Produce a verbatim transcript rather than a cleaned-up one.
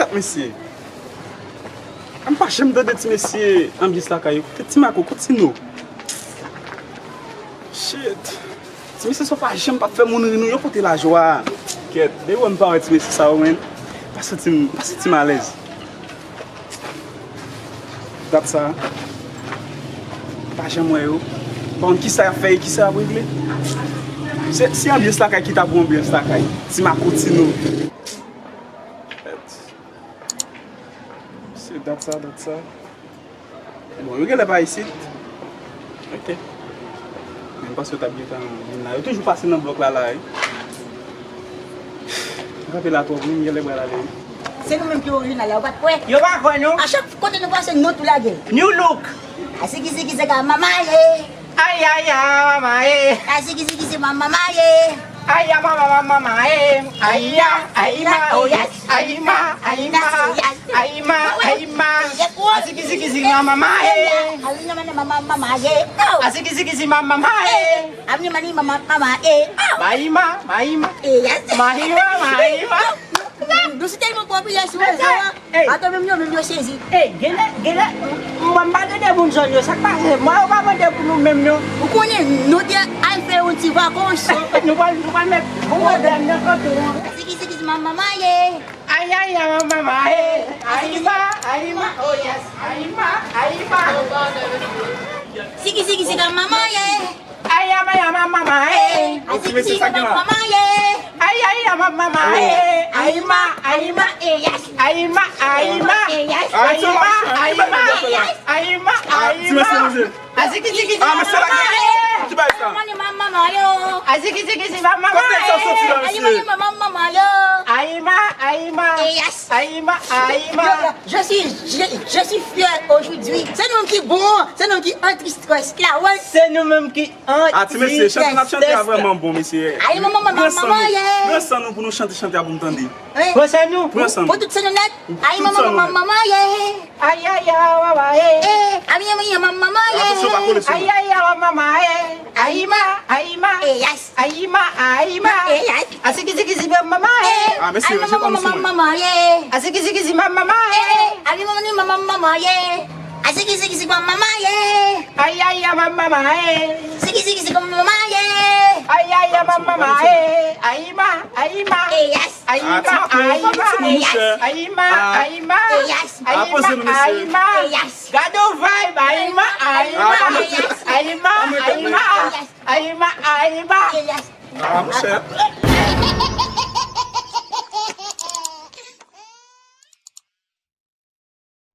Mesye, m pa janm tande ti mesye anbyans lakay yo. Kote Ti Mako, kote Tino? Shit. Ti mesye sa pa janm p ap fè moun ri non, yo pote lajwa. Kèt, depi wè m pa wè ti mesye sa yo, menn, m pa santi m, m pa santi m alèz. Dat sa, m pa janm wè yo. M pa konn kisa y ap fè e kisa y ap regle. Se, se anbyans lakay ki ta pou anbyans lakay. Ti Mako, Tino. Se dat sa, dat sa. Bon, yo genlè pa isit. Ok. Men m panse yo t ap gentan vin la. Yo toujou pase nan blòk la, la, wi. M kanpe la twòp, wi, m genlè pral ale, wi. Se nou menm ki orijinal la, ou pa t kwè? Yo pa kwè, non. A chak kote nou pase, nou tou lage. New look. A siki siki se ka mama ye. Ay, ay, ay, mama, eh. A siki siki se mama, mama ye. Ay, ya, mama, mama, mama, eh. Ay, ya, ay, ma, oh, yes. Ay, ma, ay, ma. Ay, ma, ay, ma. A siki siki si mama, mama, eh. A siki siki si mama, mama, eh. Mayi ma, mayi ma. Mayi ma, mayi ma. Nou si tèlman popilè sou rezo an. Ey. Atò menm yo, menm yo sezi. Ey, genlè, genlè, m, m pa tande moun zòn yo, sa k pase? Mwen, yo pa mande pou nou menm, non. Ou konnen, nou te al fè yon ti vakans. Nou pral, nou pral met bon pwoblèm nan kanton an. Siki siki si mama ye. Ay, ay, ay, mama, eh. Ay, ma, ay, ma, oh, yes. Ay, ma, ay, ma. Siki siki si mama ye. Ay, ama, ama, mama, eh. A siki siki si mama ye. Ay, ay, ama, mama, eh. Ay, ma, ay, ma, eh, yes. Ay, ma, ay, ma. Eh, yes. Ay, ma, ay, ma. Ay, ma, ay, ma. A siki siki si mama ye. Ki bay sa? Mama, mama, mama, yo. A siki siki si mama ye. Kote sa soti la, mesye? Mama, mama, mama, yo. Ay, ma, ay, ma. Eh, yes. Ay, ma, ay, ma. Yo, yo, je suis, je, je suis fier aujourd'hui. Se nou ki bon, se nou ki anti-stress la, wè. Se nou menm ki anti-stress. A, ti mesye, chante n ap chante a vrèman bon, mesye. Ay, mama, mama, mama, yeah. Pran san nou pou nou chante chante a pou m tande. Pran san nou. Pran san nou. Pou tout se nou nèt. Ay, mama, mama, mama, yeah. Ay, ay, ay, mama, eh. Eh, ay, mama, mama, mama, yeah. Atansyon, pa kole sou mwen. Ay, ay, ay, mama, eh. Ay, ma, ay, ma. Eh, yes. Ay, ma, ay, ma. Eh, yes. A siki siki si mama, eh. Ah, mesye, mesye, pa mesye, mwen. Mama, yeah. A siki siki si mama, eh. Eh, abi mama ni mama, mama, yeah. A siki siki si mama, yeah. Ay, ay, ay, mama, eh. Siki siki si mama, yeah. Ay, ay, ay, mama, eh. Ay, ma, ay, ma. Eh, yes. Ay, ma, ay, ma. Eh, yes. Ay, ma, ay, ma. Eh, yes. Ay, ma, ay, ma. Eh, yes. Gade yon vibe, ay, ma, ay, ma. Eh, yes. Ay, ma, ay, ma. Eh, yes. Ay, ma, ay, ma. Eh, yes. Ah, monchè.